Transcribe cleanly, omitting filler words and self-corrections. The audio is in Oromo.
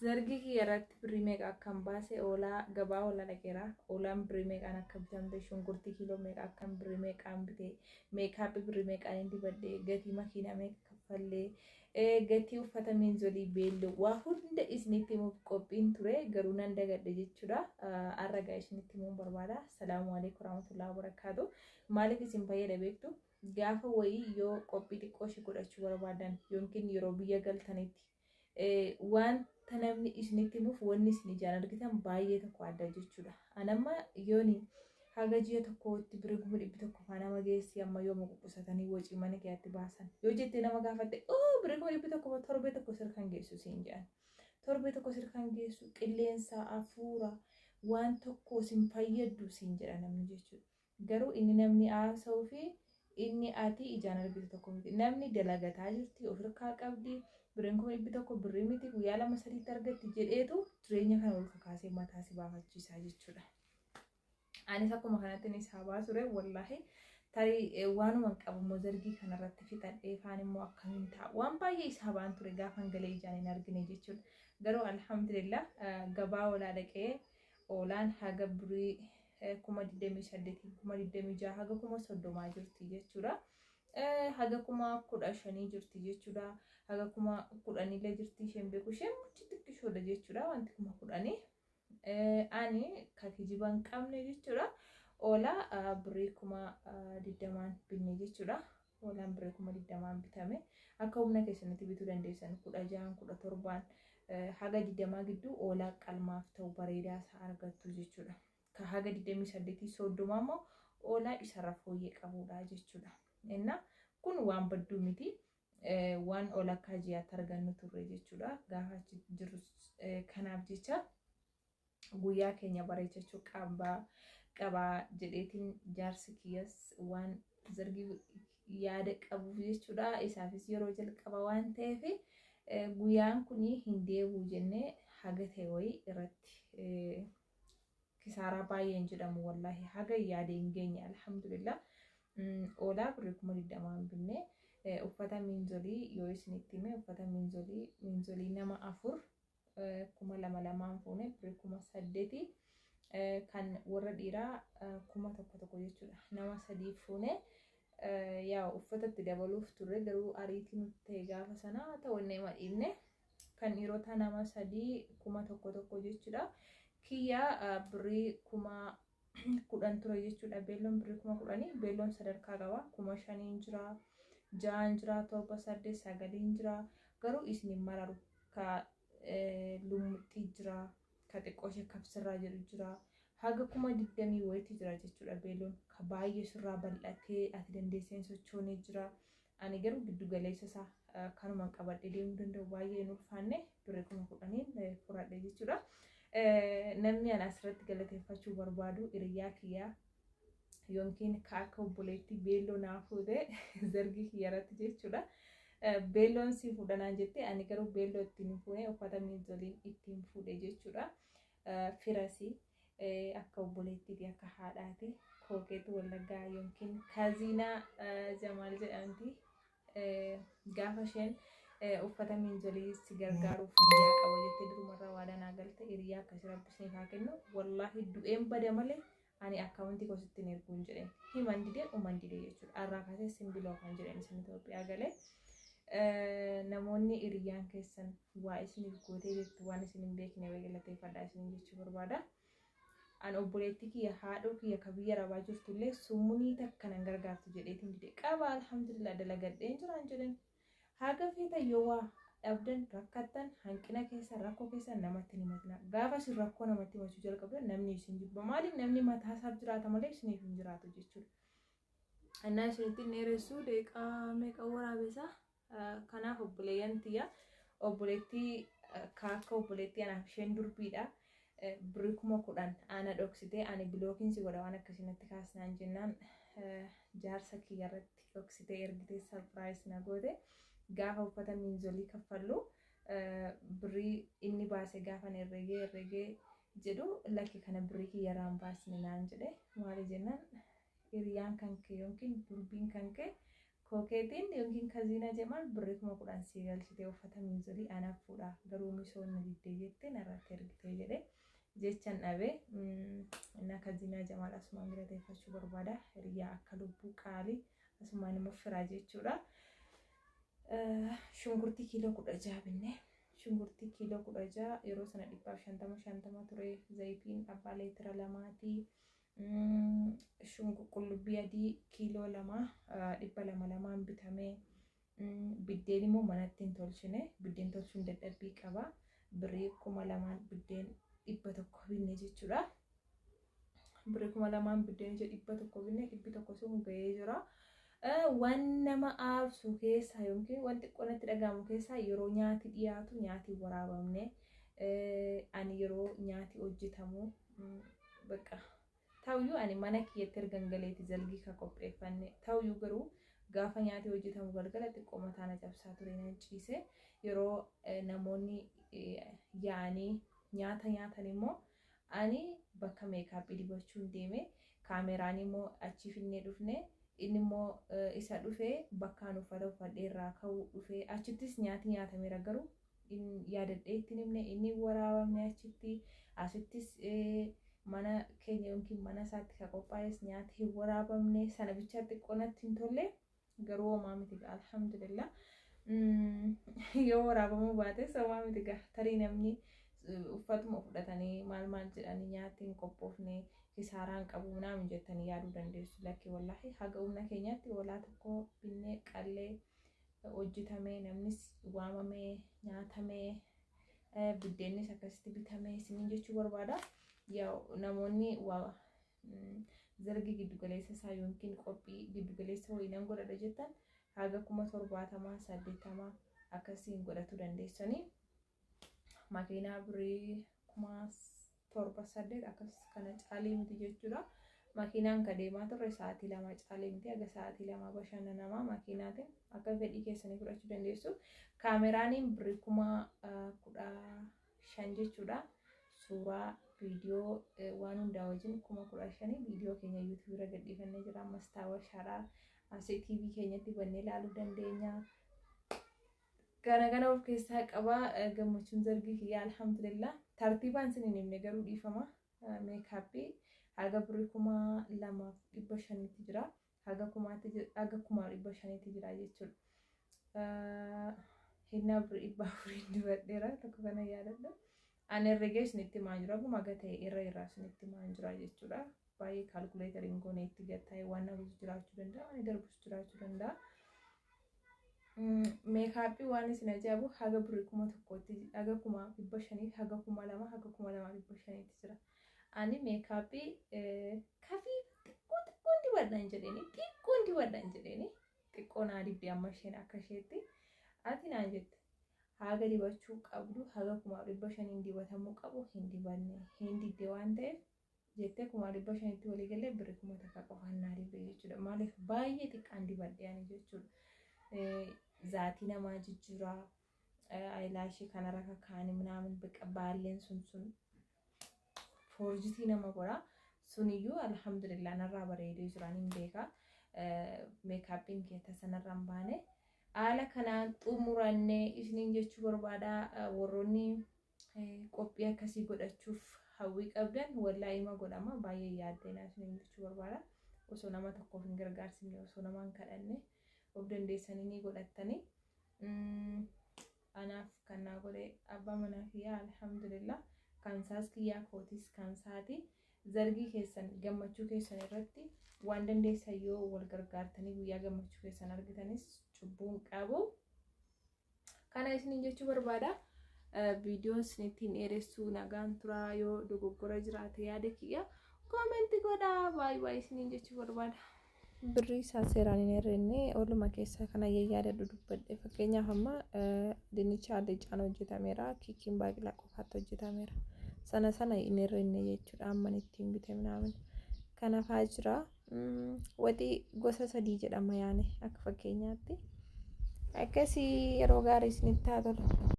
Zargii kiyya irratti birrii meeqa akkan baase oolaa gabaa oolaa dhaqeera. Oolaan birrii meeqaan akka bitamte, shunkurtii kiiloo meeqa akkan birrii meeqaan bite, meekaappii birrii meeqaan hin dibadhe, gatii makiinaa meeqa kaffallee, gatii uffata miinzolii beelloo waa hunda isinitti himuuf qophiin ture garuu nan dagadhe jechuudha. Har'a gaa isinitti himuun barbaada. Salaamu alaikum warahmatullahi wabarakaatu. Maaliif isin fayyada beektu? Gaafa wayii yoo qophii xiqqoo ishee godhachuu barbaadan yookiin yeroo biyya galtanitti wanta namni isinitti himuuf wanni isin ijaan argitan baay'ee tokko adda jechuudha. Anamma yooni haga ji'a tokkootti birrii 100,000 faa nama geessi amma yooma ququsatanii wacii mana keetti baasan yoo jettee nama gaafatte oo birrii 100,000 faa torbee tokko sirkan geessu siin jedhan. Torbee tokko sirkan geessu qilleensa hafuura waan tokko sin fayyaddu siin jedha namni jechuudha. Garuu inni namni haasa'uu fi inni ati ijaan argitu tokko miti. Namni dalagataa jirti, of hirkaa qabdi, birriin 100,000 birrii miti guyyaa lama sadiitti argatti jedheetu jireenya kana ol kakaasee mataa si baafachiisaa jechuudha. Anis akkuma kanatti ni isaa baasure wallaahi tarii waanuma qabu immoo zargii kanarratti fixadhee faan immoo akkamiin ta'a waan baay'ee isaa baan ture gaafan galee ijaan hin argine jechuudha. Garuu alhamdulillah gabaa olaa dhaqee oolaan haga birrii 28,000 26,000 haga 30,000 jirti jechuudha. Haga 15,000 jirti jechuudha. Haga 10,000illee jirti isheen beeku isheen muchi xiqqishoodha jechuudha wanti 10,000. Ani ka kijiba hin qabne jechuudha. Oolaa birrii 20,000 binne jechuudha. Hoolaan birrii 20,000 bitame. Akka humna keessanitti bituu dandeessan 16, 17 haga 20 gidduu hoolaa qalmaaf ta'u bareedaa isaa argattu jechuudha. Ka haga 28 30 immoo hoolaa isarra fooyyee qabudha jechuudha. Inna kun waan badduu miti. Waan walakkaa ji'aatti argannu turre jechuudha. Gaafa achi jirru kanaaf jecha guyyaa keenya bareechachuu qaba qabaa jedheetiin jaarsi kiyyas waan zargii yaada qabuuf jechuudha. Isaafis yeroo jalqaba waan ta'eef guyyaan kun hin deebi'u jennee haga ta'e wayii irratti kisaaraa baay'ee hin jedhamu wallaahi haga yaade hin geenye alhamdulillah. Oolaa birrii 20,000 binne uffata miinzolii yoo isinitti hime uffata miinzolii nama afur 2,000 2,000 fuune birrii 8,000 kan warra dhiiraa 1,000 jechuudha. Nama sadii fuune yaa uffata itti dabaluuf turre garuu ariitii nutti ta'e gaafa sana ta'u inni dhiibne kan dhiirotaa nama sadii 1,000 jechuudha. Kiyyaa birrii 10,000 ture jechuudha. Beelloon birrii 10,000 beelloon sadarkaa qaba. 5,000 jira, 6 jira, 7, 8, 9 jira. Garuu isin hin mararu. Ka lummuxxii jira, ka xiqqoo ishee kabsirraa jedhu jira. Haga 20,000 wayiitti jira jechuudha beelloon. Ka baay'ee sirraa bal'atee ati dandeessee hin sochoone jira. Ani garuu giddu galeessa isaa kanumaan qabadhee deemuu danda'u baay'ee hin ulfaanne birrii 10,000 furadhe jechuudha. Namni ani asirratti galateeffachuu barbaadu hiriyaa kiyyaa yookiin ka akka obboleettii beelloo naa fuute zargii kiyya irratti jechuudha. Beelloon si fuudha naan jette ani garuu beelloo ittiin hin fuune uffata miinzoliin ittiin fuudhe jechuudha. Firasi akka obboleettiiti akka haadhaati kookeetu wallaggaa yookiin kaziinaa Jamaal jedhamti. Gaafa isheen uffata miinzolii si gargaaruuf hiriyaa qaba jettee durumarraa waadaa naa galte hiriyaa akkasii rabbi isiniif haa kennu. Wallaahi du'een bada malee ani akkaawuntii koo sitti hin erguun jedheen. Himan didee uman didee jechuudha. Har'aa kaasee simbiloo kan jedheen isin Itoophiyaa galee. Namoonni hiriyyaan keessan waa isiniif gootee beektu waan isin hin beekne wayii galateeffadhaa isiniin jechuu barbaada. An obboleettii kiyya haadhoo kiyya ka biyya arabaa jirtullee summunii takka nan gargaartu jedheetiin dide. Qaba alhamdulillah dalagadheen jiraan jedheen. Haga feetan yoo waa dhabdan rakkattan hanqina keessa rakkoo keessa namatti hin himatinaa. Gaafa isin rakkoo namatti himachuu jalqabdan namni isin jibba. Maaliif namni mataa isaaf jiraata malee isiniif hin jiraatu jechuudha. Annaa isinitti hin dheeressu daqiiqaa meeqa waraabessa. Kanaaf obboleeyyan tiyya obboleettii ka akka obboleettii anaaf isheen durbiidha. Birrii 10,000 ana dhoksitee ani bilookiin si godha waan akkasii natti kaasnaan jennaan jaarsa kiyya irratti dhoksitee ergitee sarpiraayis na goote. Gaafa uffata miinzolii kaffallu birrii inni baase gaafan herregee herregee jedhu lakki kana birrii kiyya irraa hin baasne naan jedhe. Maali jennaan hiriyaan kan kee yookiin durbiin kan kee Kookeetiin yookiin Kaziinaa Jamaal birrii 10,000 sii galchitee uffata miizolii anaaf fuudha garuu misoon na diddee jettee narratti ergitee jedhe jechan dhabe. Innaa Kaziinaa Jamaal asumaan galateeffachuu barbaada. Hiriyaa akka lubbuu qaalii asumaan immoo firaa jechuudha. Shunkurtii kiiloo 16 binne. Shunkurtii kiiloo 16 yeroo sana 150 50 ture. Zayitiin abbaa leetira lamaatii. Qullubbii adii kiiloo 2 200 2n bitamee. Biddeen immoo manatti hin tolchine. Biddeen tolchuun dadhabbii qaba. Birrii 2,000n biddeen 100 binne jechuudha. Birrii 2,000n biddeen ija 100 binne, 100 sun ga'ee jira. Waan nama aarsu keessaa yookiin waan xiqqoo natti dhaga'amu keessaa yeroo nyaati dhiyaatu nyaati waraabamne, ani yeroo nyaati hojjetamu bakka ta'uyyuu ani mana kiyyatti ergan galeeti zalgii ka qopheeffanne ta'uyyuu, garuu gaafa nyaati hojjetamu galgala xiqqoo mataa na cabsaa ture, nan ciise. Yeroo namoonni yaa'anii nyaata nyaatan immoo ani bakka makeup dibachuun deeme, kaameraan immoo achi finnee dhufne, inni immoo isa dhufee bakkaan uffata uffadhee irraa ka'uu dhufee, achittis nyaati nyaatameera, garuu yaadadhee ittiin himne, inni waraabamne. Achitti asittis mana keenya yookiin mana isaatti kan qophaa'es nyaati hin waraabamne. Sana bichaa xiqqoo natti hin tolle, garuu homaa miti, alhamdulillah. Yoo waraabamuu baates homaa miti gaa, tarii namni uffatuma fudhatanii maal maal jedhanii nyaatti hin qophoofne, kisaaraan qabu naamin jettanii yaaduu dandeessu. Lakki, wallaahi haga humna keenyaatti hoolaa tokko binnee, qallee, hojjetamee, namnis waamamee, nyaatamee, biddeennis akkasitti bitamee isiniin jechuu barbaada. Namoonni zargi giddugaleessa isaa yookiin qophii giddugaleessa wayii nan godhadha jettan haga 70,000 80 akkasiin godhachuu dandeessanii. Makiinaa birrii 7,000 8 akkas kana caalee miti jechuudha. Makiinaan ka deemaa turre sa'aatii 2 caalee miti, haga sa'aatii 2 bashannanamaa makiinaatiin akka fedhii keessanii fudhachuu dandeessu. Kaameraaniin birrii 15,000 jechuudha. Suuraa, viidiyoo, waan hundaa wajjin 15,000. Viidiyoo keenya YouTube irra gadhiifannee jira. Mastaawashaadha. Asii TV keenyatti bannee ilaaluu dandeenya. Kana kana of keessaa qaba. Gammachuun zargii kiyyaa alhamdulillah. Tartiibaan isin hin himne garuu dhiifama. Makeup haga birrii 2,500tti jira. Haga kumaatti, haga 1,500tti jira jechuudha. Hinnaa birrii 400n dibadheera tokko kana yaadadha. Ani herregee isinitti himaa jiru, akkuma aga ta'e irra irraa isinitti himaa jira jechuudha. Baay'ee calculatoriin goone itti gattaa'e, waan nabus jiraachuu danda'a, waan darbus jiraachuu danda'a. Makeup waan isin ajaa'ibu haga birrii 1,000tti, haga 5,500, haga 2,000, haga 2,500tti jira. Ani makeup kafii xiqqoo xiqqoon dibadhaan jedheeni, xiqqoon dibadhaan jedheeni, xiqqoo naa dibde. Amma isheen akka isheetti ati naan jette haga dibachuu qabdu, haga 5,500n dibatamuu qabu hin dibanne, hin didde waan ta'eef jettee 5,500tti walii galee birrii 1,000 qofaan naa dibde jechuudha. Maaliif baay'ee xiqqaan dibadhe ani jechuudha. Zaatii namaa jijjiiraa, eyelash kanarra kakkaa'anii minaamin biqa baalleen sun sun foorjitii nama godha. Suniyyuu alhamdulillah narraa bareedee jiran hin beeka. Makeupiin kee tasa narraa hin baane. Haala kanaan xumurannee isiniin jechuu barbaada. Warroonni qophii akkasii godhachuuf hawwii qabdan, wallaahi ima godhama, baay'ee yaaddeenaa isiniin jechuu barbaada. Osoo nama tokkoof hin gargaarsifne, osoo nama hin kadhanne of dandeessanii ni godhattanii. Anaaf kan naa godhe abbaa manaa kiyyaa, alhamdulillah. Kan isaas kiyyaa, kootis kan isaati. Zargii keessan, gammachuu keessan irratti waan dandeessan yoo wal gargaartanii guyyaa gammachuu keessan argitanis cubbuun qabu. Kana isiniin jechuu barbaada. Viidiyoon isinittiin dheeressuu, nagaan turaa. Yoo dogoggora jiraate yaada kiyya comment godhaa. Baay'ee baay'ee isiniin jechuu barbaada. Birrii isaa seeraan hin herrenne, ooluma keessaa kana yaadadhu dubbadhe. Fakkeenyaaf amma dinnicha allicaan hojjetameera, kiikiin baaqelaa qofaatti hojjetameera. Sana sana hin herrenne jechuudha, amman ittiin bite minaamin. Kanafaa jira. Waxii gosa sadii jedhama yaane akka fakkeenyaatti. Akkasii yeroo gaarii isinitti haa tolu.